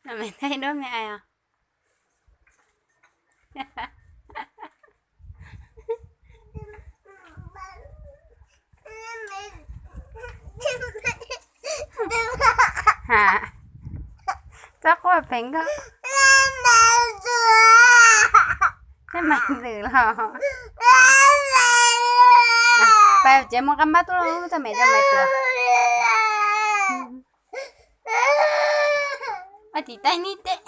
Maiv Thaib duab me ais os. Ha, txhob quaj pheev nkauj. Tej Maiv Ntxwm los. Pais tsev mus nqa npab tuaj, txog Maiv Ntxwm, Maiv Ntxwm. Ua tim taij nib teb.